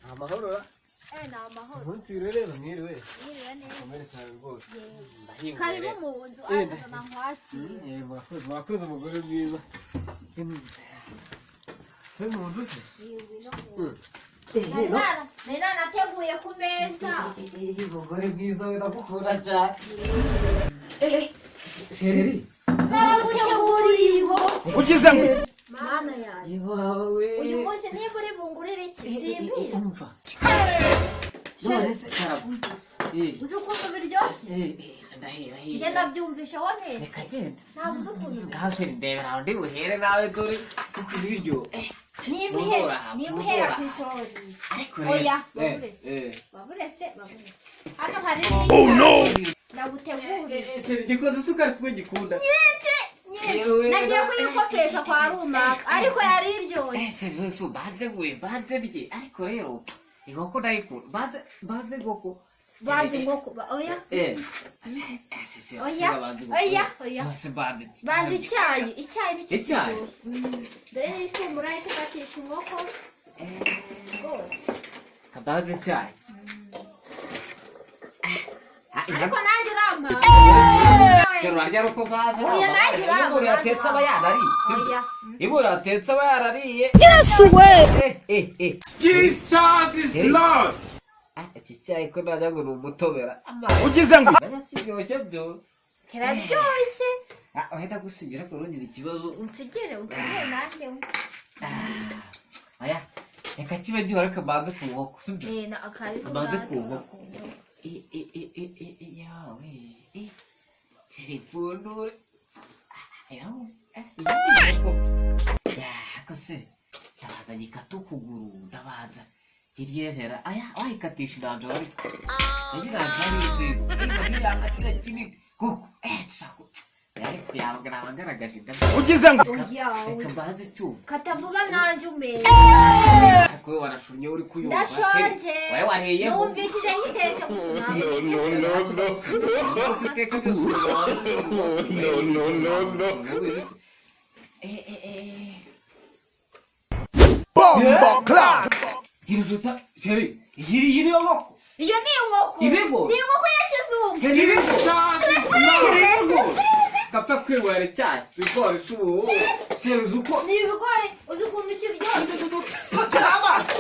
Amahoro ra? Eh, ni amahoro. Umunsi rero mwiriwe. Mwiriwe neza. Komere cyane rwose. Yewe. Ndahinguye Karibu rero. mu nzu. Eh, Aza nkwakire. Murakoze, murakoze umugore mwiza. Se mu nzu se? Yewe, no mu nzu. Nari nanateguye ku meza. Umugore mwiza we, ndagukunda cyane. Chérie. Naraguteguriye inkoko. Ugize ngo Mana yanjye. Iwawe. Uyu munsi niba uri bungurire iki simbizi. Umva. None se karabo. Uzi ukuntu biryoshye? Ndahera Njye hera. ndabyumvisha wowe. Reka genda. Ntabwo uzi ukuntu biryoshye. Ngaho chérie, ndebera aho ndi buhere nawe, dore kuko ibiryo. Niba uhera Fungura, niba uhera fungura. ku isorori. Ariko Oya, rero. baburetse. Baburetse, baburetse. Hano hari Oh no. Ndaguteguriye. Chérie, gikoze isukari kuko gikunda. Nyinshi nyinshi. Yewe. Nagiye kuyikopesha kwa runaka ariko yari iryoshye. Chérie, so banze we, banze bye. Ariko rero inkoko ndayikunda. Banze banze inkoko. Banze inkoko oya. Oya, oya, oya. Bose banze. Banze icyayi, icyayi nicyo Icyayi? kiryoshye. Dore n'ifunguro ahita ugatisha inkoko rwose. Kabanze icyayi. Ariko nanjye urampa. Chérie, urarya ari uko baza. Oya, nanjye urampa. Iyo umuntu yatetse aba yanariye, sibyo? Oya. Iyo umuntu yatetse aba yarariye. Yesu we. Jesus is Lord. Ah, iki cyayi ko najya ngo ni umutobera. Ugize ngo Kiryoshye byo. Kiraryoshye. Ah, wenda gusigira ko nongera ikibazo. Unsigire, unsigire nanjye. Oya, reka kibe gihora, ariko mbanze ku nkoko, sibyo? Eh, na akari. Mbanze ku nkoko. Yawe. Telefone. Yawe. Yako se. Ndabanza nyikata ukuguru, ndabanza. Kiryehera. Aya, wayikatisha inanja ariko. Yagira inanja ni nziza. Ariko ntiyanga kiriya kinini. Kuko, dushaka. Ariko yaba ngaragaje inda. Ugize ngo Oya. Reka mbanze icyuma. Kata vuba nanjye umenye. Ariko wowe warashumye uri kuyumva. Ndashonje. Wowe wariyeho. Numvishije nyitetse gusa. No, no, no, no. No, no, no, no. Bombo clap. Gira chérie, iyi niyo nkoko. Iyo ni inkoko. Ibigori. Ni inkoko ya kizungu. Chérie, ibigori. Kapfa kwirwara icyayi. Ibigori si ubu. Chérie, uzi uko. Ni ibigori uzi ukuntu kiryoshye. Fatira amazi.